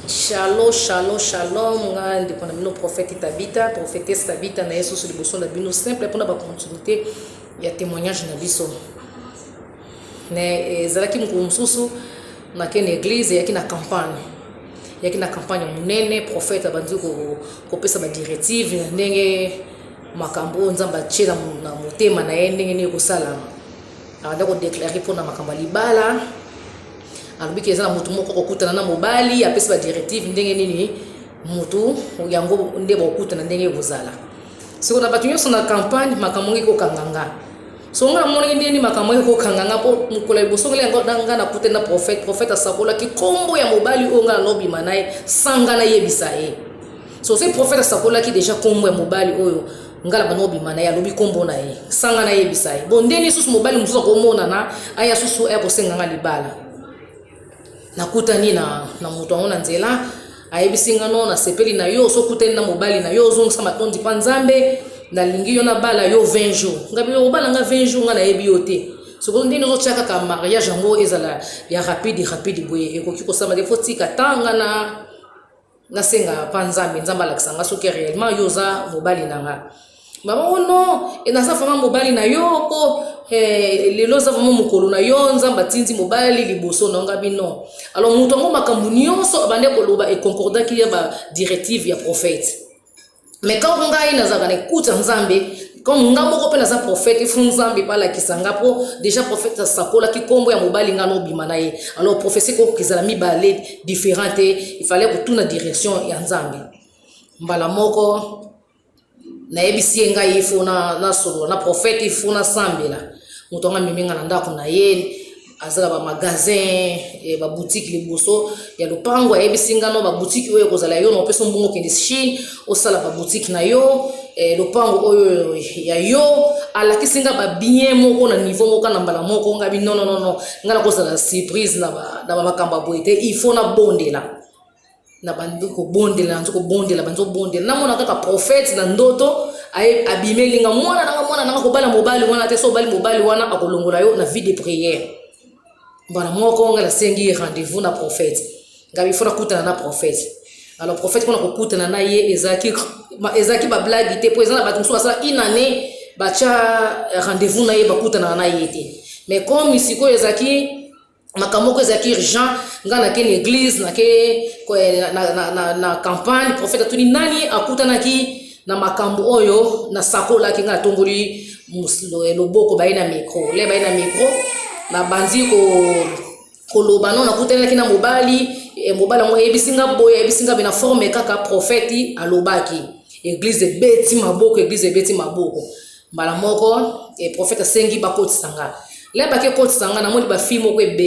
Shalom, shalom, shalom. Nga ndeko na bino prophète Tabita, prophétesse Tabita na Yesu liboso na bino simple mpona ba continuité ya témoignage na biso. Ne ezalaki mokolo mosusu nake na église, eyaki na campagne, eyaki na campagne ya monene. Prophète abandi kopesa badirective na ndenge makambo oyo Nzambe atie na motema na ye, ndenge nini ekosalama. Abandi kodéclarer mpona makambo ya libala. Alobi ke eza na motu moko kokutana na mobali, apesi badirective ndenge nini motu yango nde bakokutana, ndenge ekozala. Siko na bato nyonso na campagne, makambo ngo ekokanga nga. So nga namonaki ndenge nini makambo ekokanga nga, mpo mokolo ya liboso yango nga nakutani na prophète, prophète asakolaki nkombo ya mobali oyo nga nanobima na ye sanga nayebisa ye. So soki prophète asakolaki déjà nkombo ya mobali oyo nga na bano obima na ye, alobi nkombo na ye sanga nayebisa ye, bon, ndenge lisusu mobali mosusu akomonana, aya susu, aya kosenga nga libala? Nakutani na moto yango na nzela, ayebisi nga: "No, nasepeli na yo. So okutani na mobali na yo, ozongisa matondi mpa Nzambe. Nalingi yo, nabala yo 20 jours." Nga bi: "Obala nga 20 jours? Nga nayebi yo te. Sikoyo ndenge ozotia kaka mariage yango ezala ya rapide rapide boye, ekoki kosala te. Faut tika tanga na nasenga mpa Nzambe, Nzambe alakisa nga soki réellement yo oza mobali na nga." Mama o: "Non, naza vraiment mobali na yo, mpo lelo oza vraiment mokolo na yo, Nzambe atindi mobali liboso na nga." Bino alors moto yango, makambo nyonso abandi koloba econcordaki ya badirective ya prophète. Mais quand ngai nazalaka na ekuta Nzambe, comme nga moko mpe naza prophète, il faut Nzambe mpe alakisa nga, mpo déjà prophète asakolaki nkombo ya mobali nga nobima na ye. Alors prophétie kokoki ezala mibale différent te. Il fallait kotuna direction ya Nzambe. Mbala moko nayebisi ye: "Ngai il faut nasolola na prophète, il faut nasambela." Moto yango amemi nga na ndako na ye, aza na bamagasin, baboutique liboso ya lopango. Ayebisi nga: "No, baboutique oyo ekozala yo na opesa mbongo, okende Chine, osala baboutique na yo, lopango oyo ya yo." Alakisi nga babien moko na niveau moko. Na mbala moko nga bi: "Non, non, non, nga nakozala surprise na bamakambo ya boye te. Il faut nabondela." Na bandi kobondela, nanzi kobondela, bandi kobondela, namona kaka prophète na ndoto abimeli nga: "Mwana nanga, mwana nanga, kobala mobali wana te. So obali mobali wana, akolongola yo na vie de prière." Mbala moko nga nasengi rendez-vous na prophète. Ngabi: "Il faut nakutana na prophète." Alors prophète, mpona kokutana na ye ezalaki bablague te, mpo eza na bato mosusu basala une année, batya rendez-vous na ye, bakutanaka na ye te. Mais comme sikoyo ezalaki makambo moko ezalaki urgent, nga nake na église, nake na campagne. Prophète atuni: "Nani akutanaki na makambo oyo nasakolaki?" Nga natomboli loboko, baye na micro. Le baye na micro, nabandi koloba: "No, nakutanaki na mobali, mobali yango ayebisi nga boye, ayebisi nga be na forme kaka prophète alobaki." Église ebeti maboko, église ebeti maboko. Mbala moko prophète asengi bakotisa nga. Le bake kotisa nga, namoni bafille moko ebele.